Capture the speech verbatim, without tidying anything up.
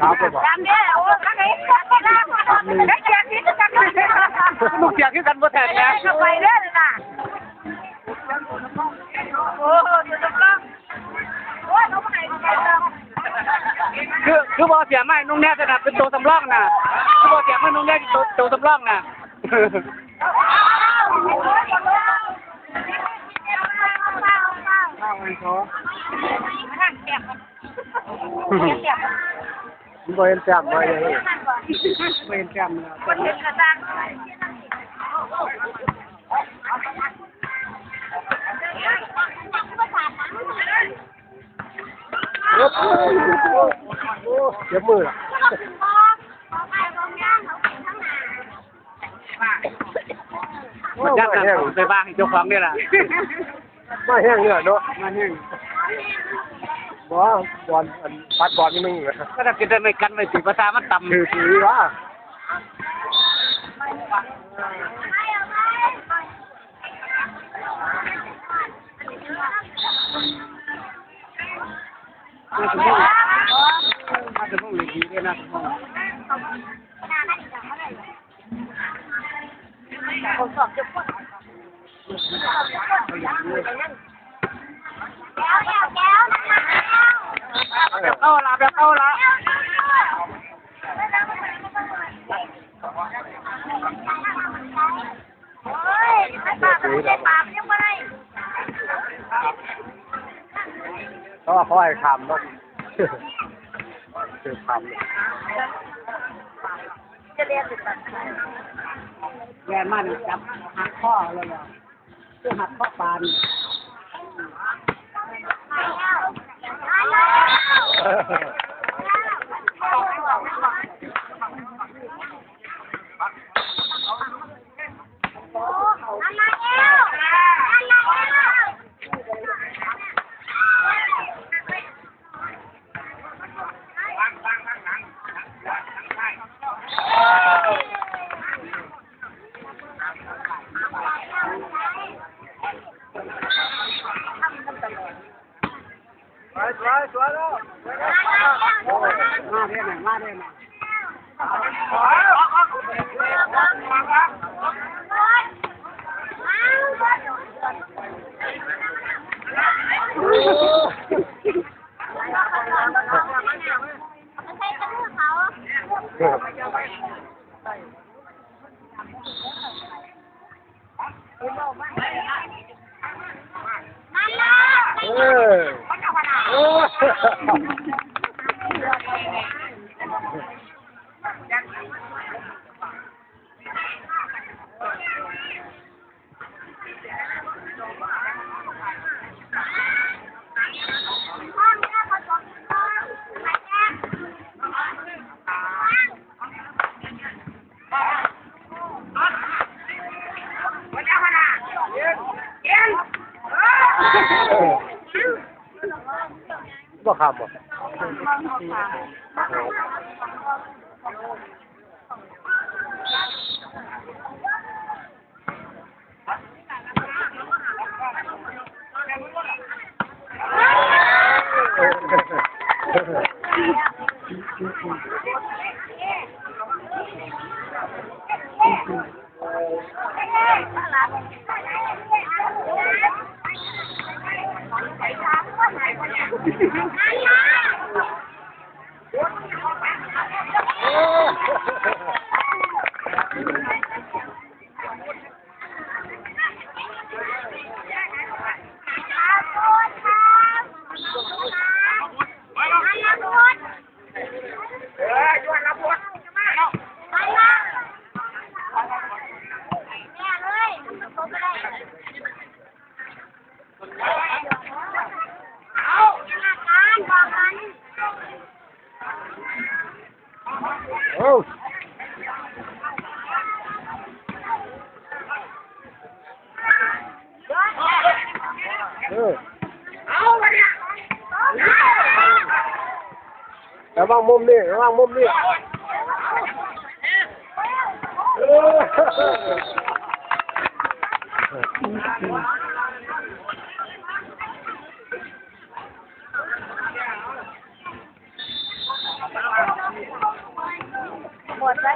เอาไปบ่ ตามเด้อ โอ้ ข้างใน ลูกเสียคือกันบ่แท้นะ ไปเด้อน่ะ โอ้ ตัวสำรอง โอ้ย เขาบ่ให้ คือ คือบ่เสียไม่นุ่งแน่จะนะ เป็นตัวสำรองนะ คือบ่เสียไม่นุ่งแน่ ตัว ตัวสำรองนะ มันบ่เห็นแต้มบ่ บ่เห็นแต้มนะ เจ็บมือล่ะ มันยัดกันไปบ้างเจ้าของนี่ล่ะ มาแห้งเนี่ยเนาะ มาแห้ง บ่ บอล อัน ปัดบอลนี่มึงเหรอ ก็ถ้ากินได้ไม่กันไม่ติดภาษามันต่ำ ถือถือว่า มาถึงห้อง มาถึงห้องเลยดีด้วยนะ แบบเข้าละ แบบเข้าละ โอ้ย มันปราบมันปราบยังบ่ได้ เขาว่าเขาให้ข้ามเนาะ คือข้าม จะเรียนอยู่แบบไหน แรงมากนี่จับหักข้อเลยเหรอ คือหักข้อปาน สวย สวย สวยแล้ว มาเด้อหน่อย มาเด้อหน่อย เออ เออ บ่ข้ามบ่ เออ ระวังมุมนี่ ระวังมุมนี่ เออ ปวดไว้